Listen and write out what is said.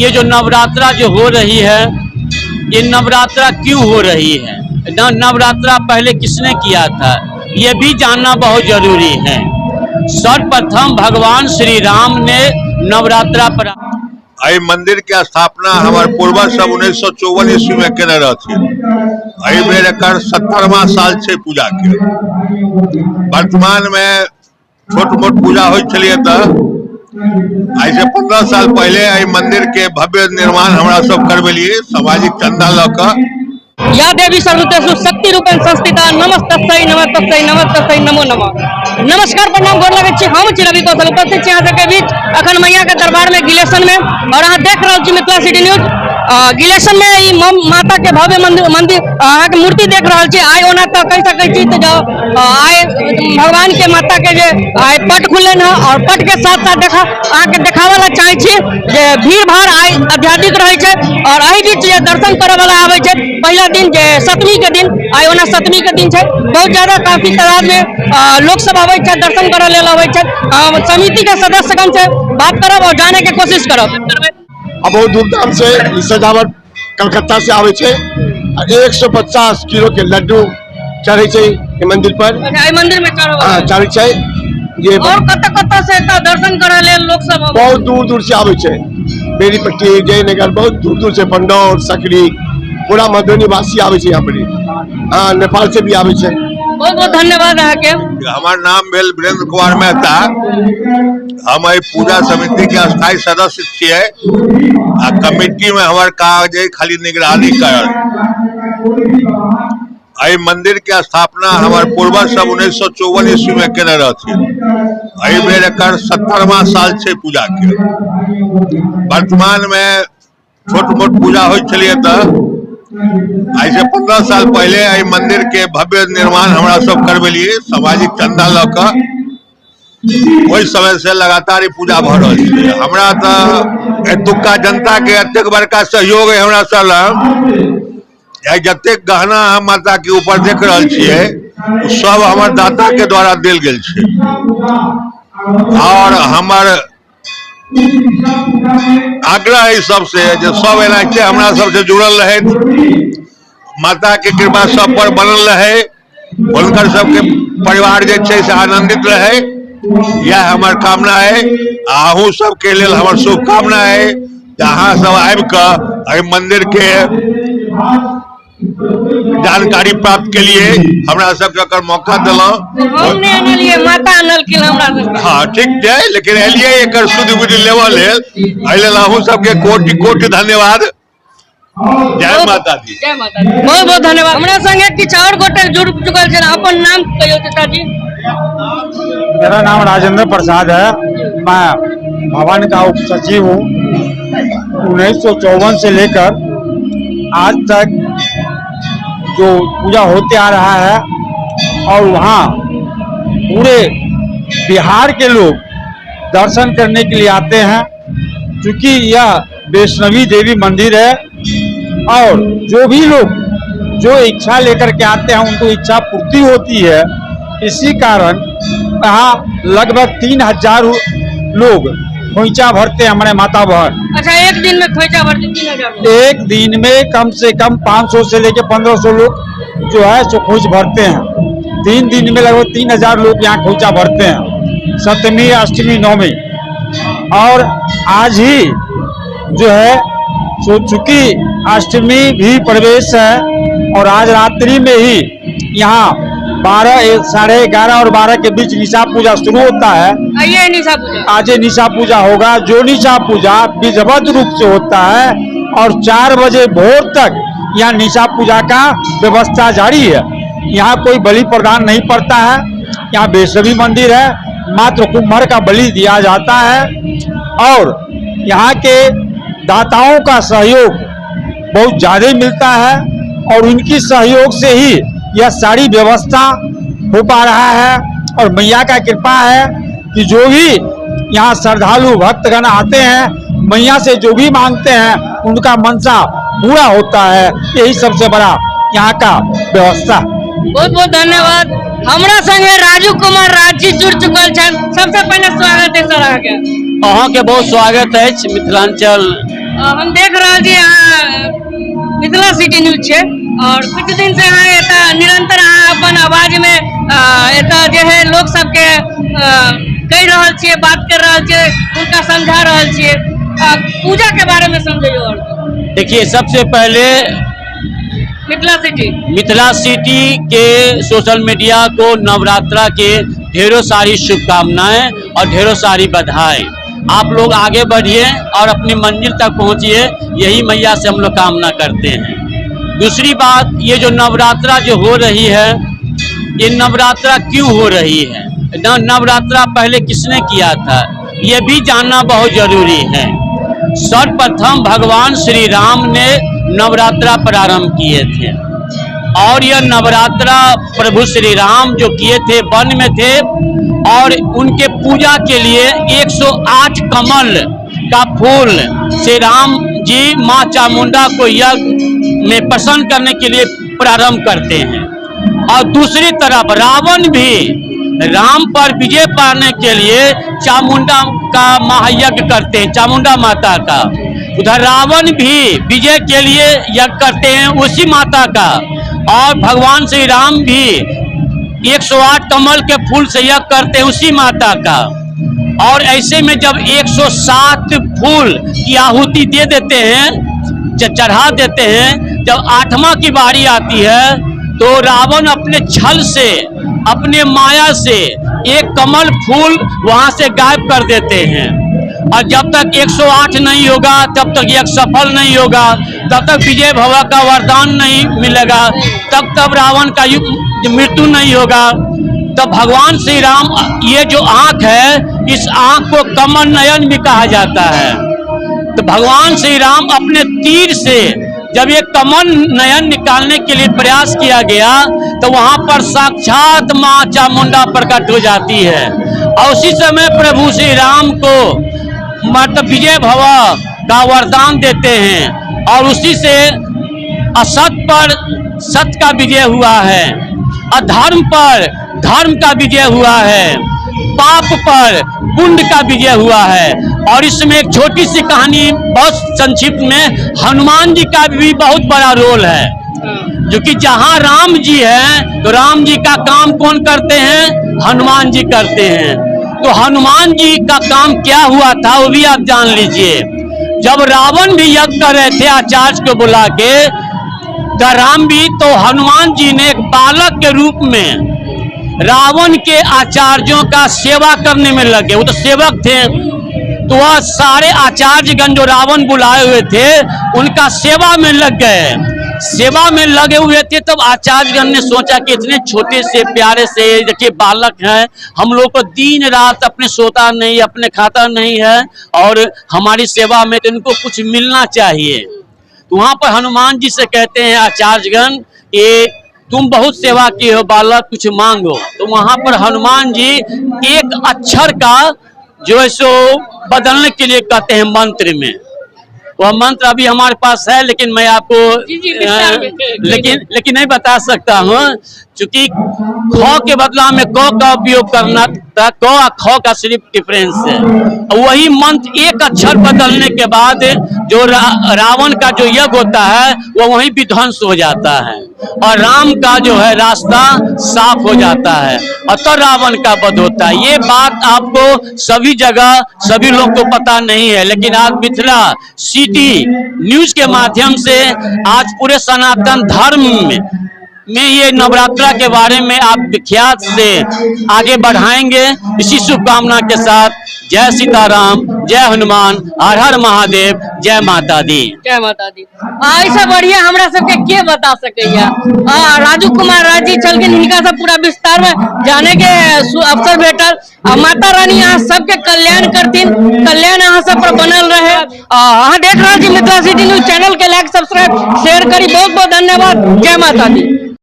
ये जो नवरात्रा जो हो रही है, ये नवरात्रा क्यों हो रही है, नवरात्रा पहले किसने किया था, ये भी जानना बहुत जरूरी है। सर्वप्रथम भगवान श्री राम ने नवरात्रा पर एहि मंदिर के स्थापना हमर पूर्वज सब 1954 ईस्वी में केने रहथिन। एहि बेर एकर 70वां साल छै पूजा के। वर्तमान में छोट मोट पूजा होइ छलियै तऽ आइ से 15 साल पहिले एहि मंदिर के भव्य निर्माण हमरा सब करबेलियै सामाजिक चंदा लऽ कऽ। या देवी सर्वभूतेषु शक्ति रूपेण संस्थिता नमस्तस्यै नमस्तस्यै नमस्तस्यै नमो नमः। नमस्कार, प्रणाम, गोर लगै छी। हम छी रवि कौशल, उपस्थित छी अहाँ सबके बीच अखन मैया के दरबार में गिलेशन में, और अहाँ देख रहल छी मिथिला सिटी न्यूज। गिलेशन में ई माता के भव्य मंदिर अहाँ के मूर्ति देख रहल छी। आइ ओना तऽ कहि सकै छी तऽ जाउ, आइ भगवान के माता के जे आइ पट खुलल है, और पट के साथ साथ अहाँ के देखाबऽ ला चाहै छी जे भीड़ भाड़ आइ अत्यधिक रहै छै, और एहि बीच जे दर्शन करऽ वाला आबै छै पहिला दिन जे सप्तमी के दिन, आइ ओना सप्तमी के दिन छै, बहुत ज्यादा काफी तादाद में लोक सब आबै छै, दर्शन करऽ लेल आबै छै। समिति के सदस्यगण से बात करब और जाने के कोशिश करब। आ बहुत धूमधाम से ई सजावट कलकत्ता से आबै छै, आ 150 किलो के लड्डू चढ़ै छै ई मंदिर पर। अच्छा, एहि मंदिर में चढ़ै हाँ, चढ़ै छै। ये और कतऽ कतऽ से एतऽ दर्शन करऽ लेल लोक सब आबै? बहुत दूर दूर से आबै छै, बेनीपट्टी, जयनगर, बहुत दूर दूर से, पंडौल, सकरी, पूरा मधुबनी वासी आबै छै यहाँ पर। हाँ, नेपाल से भी आबै छै। बहुत बहुत धन्यवाद अहाँके। हमर नाम भेल वीरेंद्र कुमार मेहता, हम एहि पूजा समिति के स्थायी सदस्य छियै, आ कमिटी में हमर काज है खाली निगरानी करल। एहि मंदिर के स्थापना हमर पूर्वज सब 1954 ईस्वी में केने रहथिन। एहि बेर एकर 70वां साल छै पूजा के। वर्तमान में छोट मोट पूजा होइ छलियै तऽ आइ से 15 साल पहिले एहि मंदिर के भव्य निर्माण हमरा सब करबेलियै सामाजिक चंदा लऽ कऽ। ओहि समय से लगातार ई पूजा भऽ रहल छै। हमरा तऽ एतुक्का जनता के एतेक बड़का सहयोग है हमरा सब लग, जतेक गहना हम माता के ऊपर देख रहल छियै ओ सब हमर दाता के द्वारा देल गेल छै। और हमर आग्रह है सबसे जे सब एनाहिते हमरा सबसे जुड़ल रहथि, माता के कृपा सब पर बनल रहे, हुनकर सबके परिवार जे छै से आनंदित रहे, यह हमर कामना है। अहूँ सबके लेल हमर शुभकामना है जे अहाँ सब आबि कऽ एहि मंदिर के जानकारी प्राप्त के लिए हमरा सबके एकर मौका देलहुँ। हम नहि आनलियै, माता आनलखिन हमरा सबके। हाँ ठीक छै, लेकिन एलियै एकर शुद्ध बुद्धि लेबऽ लेल, एहि लेल अहूँ सबके कोटि कोटि धन्यवाद। जय माता दी। जय माता दी। बहुत बहुत धन्यवाद। हमरा संगे किछु और गोटे जुड़ चुकल छनि, अपन नाम कहियौ चाचा जी। मेरा नाम राजेंद्र प्रसाद है, मैं भवन का उप सचिव हूँ। 1954 से लेकर आज तक जो पूजा होते आ रहा है, और वहाँ पूरे बिहार के लोग दर्शन करने के लिए आते हैं। क्योंकि यह वैष्णवी देवी मंदिर है, और जो भी लोग जो इच्छा लेकर के आते हैं उनको इच्छा पूर्ति होती है। इसी कारण यहाँ लगभग 3000 लोग खोइचा भरते हैं हमारे माता बहन। अच्छा, एक दिन में खोइचा भरते 3000 लोग? एक दिन में कम से कम 500 से लेके 1500 लोग जो है सो खोइच भरते हैं। 3 दिन में लगभग 3000 लोग यहाँ खोइचा भरते हैं, सप्तमी, अष्टमी, नवमी। और आज ही जो है सो चूंकि अष्टमी भी प्रवेश है, और आज रात्रि में ही यहाँ बारह, साढ़े ग्यारह और 12 के बीच निशा पूजा शुरू होता है। आइए निशा पूजा। आज ये निशा पूजा होगा, जो निशा पूजा विधिवत रूप से होता है, और 4 बजे भोर तक यहाँ निशा पूजा का व्यवस्था जारी है। यहाँ कोई बलि प्रदान नहीं पड़ता है, यहाँ वैष्णवी मंदिर है, मात्र कुम्हर का बलि दिया जाता है। और यहाँ के दाताओं का सहयोग बहुत ज़्यादा मिलता है, और उनकी सहयोग से ही यह सारी व्यवस्था हो पा रहा है। और मैया का कृपा है कि जो भी यहाँ श्रद्धालु भक्तगण आते हैं, मैया से जो भी मांगते हैं उनका मनसा पूरा होता है। यही सबसे बड़ा यहाँ का व्यवस्था। बहुत बहुत धन्यवाद। हमरा संगे राजू कुमार राज जी जुड़ चुकल छनि। सबसे पहले स्वागत है सर अहाँके। अहाँके बहुत स्वागत अछि मिथिलांचल हम देख रहल छी अहाँ मिथिला सिटी न्यूज छै और कुछ दिन से अहाँ एतऽ निरंतर अहाँ अपन आवाज में एतऽ जे है लोक सबके कहि रहल छियै, बात कर रहल छियै, हुनका समझा रहल छियै। पूजा के बारे में समझैयौ। और देखिए, सबसे पहले मिथिला सिटी मिथिला सिटी के सोशल मीडिया को नवरात्रा के ढेरों सारी शुभकामनाएं और ढेरों सारी बधाई। आप लोग आगे बढ़िए और अपनी मंजिल तक पहुंचिए, यही मैया से हम लोग कामना करते हैं। दूसरी बात, ये जो नवरात्रा जो हो रही है, ये नवरात्रा क्यों हो रही है, नवरात्रा पहले किसने किया था, ये भी जानना बहुत जरूरी है। सर्वप्रथम भगवान श्री राम ने नवरात्रा प्रारंभ किए थे और यह नवरात्रा प्रभु श्री राम जो किए थे, वन में थे और उनके पूजा के लिए 108 कमल का फूल श्री राम जी माँ चामुंडा को यज्ञ में प्रसन्न करने के लिए प्रारंभ करते हैं। और दूसरी तरफ रावण भी राम पर विजय पाने के लिए चामुंडा का महायज्ञ करते हैं, चामुंडा माता का। उधर रावण भी विजय के लिए यज्ञ करते हैं उसी माता का और भगवान श्री राम भी 108 कमल के फूल से यज्ञ करते हैं उसी माता का। और ऐसे में जब 107 फूल की आहुति दे देते हैं, चढ़ा देते हैं, जब आठवां की बारी आती है तो रावण अपने छल से, अपने माया से एक कमल फूल वहां से गायब कर देते हैं। और जब तक 108 नहीं होगा तब तक यज्ञ सफल नहीं होगा, तब तक विजय भव का वरदान नहीं मिलेगा, तब तब रावण का मृत्यु नहीं होगा। तब भगवान श्री राम, ये जो आंख है, इस आंख को कमल नयन भी कहा जाता है। तो भगवान श्री राम अपने तीर से जब ये कमल नयन निकालने के लिए प्रयास किया गया तो वहां पर साक्षात माँ चामुंडा प्रकट हो जाती है। और उसी समय प्रभु श्री राम को मतलब विजय भव का वरदान देते हैं और उसी से असत पर सत्य का विजय हुआ है, अधर्म पर धर्म का विजय हुआ है, पाप पर पुण्य का विजय हुआ है। और इसमें एक छोटी सी कहानी बहुत संक्षिप्त में, हनुमान जी का भी बहुत बड़ा रोल है, जो कि जहां राम जी हैं तो राम जी का काम कौन करते हैं? हनुमान जी करते हैं। तो हनुमान जी का काम क्या हुआ था वो भी आप जान लीजिए। जब रावण भी यज्ञ कर रहे थे आचार्य को बुला के, तो राम भी, तो हनुमान जी ने एक बालक के रूप में रावण के आचार्यों का सेवा करने में लगे। वो तो सेवक थे, तो वह सारे आचार्यगण जो रावण बुलाए हुए थे उनका सेवा में लग गए। सेवा में लगे हुए थे तब आचार्यगण ने सोचा कि इतने छोटे से प्यारे से देखिए बालक हैं, हम लोग को दिन रात अपने सोता नहीं, अपने खाता नहीं है और हमारी सेवा में तो इनको कुछ मिलना चाहिए। तो वहां पर हनुमान जी से कहते हैं आचार्यगण कि तुम बहुत सेवा किए हो बालक, कुछ मांगो। तो वहां पर हनुमान जी एक अक्षर का जो है सो बदलने के लिए कहते हैं मंत्र में। वह मंत्र अभी हमारे पास है लेकिन मैं आपको जी, विस्तार में। लेकिन नहीं बता सकता हूँ, क्योंकि ख के बदला में क का उपयोग करना था, क और ख का सिर्फ डिफरेंस है। वही मंत्र एक अक्षर बदलने के बाद जो रावण का जो यज्ञ होता है वो वहीं विध्वंस हो जाता है और राम का जो है रास्ता साफ हो जाता है और तो रावण का वध होता है। ये बात आपको सभी जगह सभी लोग को पता नहीं है, लेकिन आज मिथिला सिटी न्यूज के माध्यम से आज पूरे सनातन धर्म में ये नवरात्रा के बारे में आप विख्यात से आगे बढ़ाएंगे, इसी शुभकामना के साथ जय सीताराम, जय हनुमान, हर हर महादेव, जय माता दी। जय माता दी। ऐसा बढ़िया हमरा सबके के बता सकैया। राजू कुमार राज जी छलखिन, हिनका सब पूरा विस्तार में जाने के अवसर भेटल। माता रानी अहाँ सबके कल्याण करथिन, कल्याण अहाँ सब पर बनल रहे। अहाँ देख रहल छी मिथिला सिटी न्यूज चैनल के लाइक सब्सक्राइब शेयर करी। बहुत बहुत धन्यवाद। जय माता दी।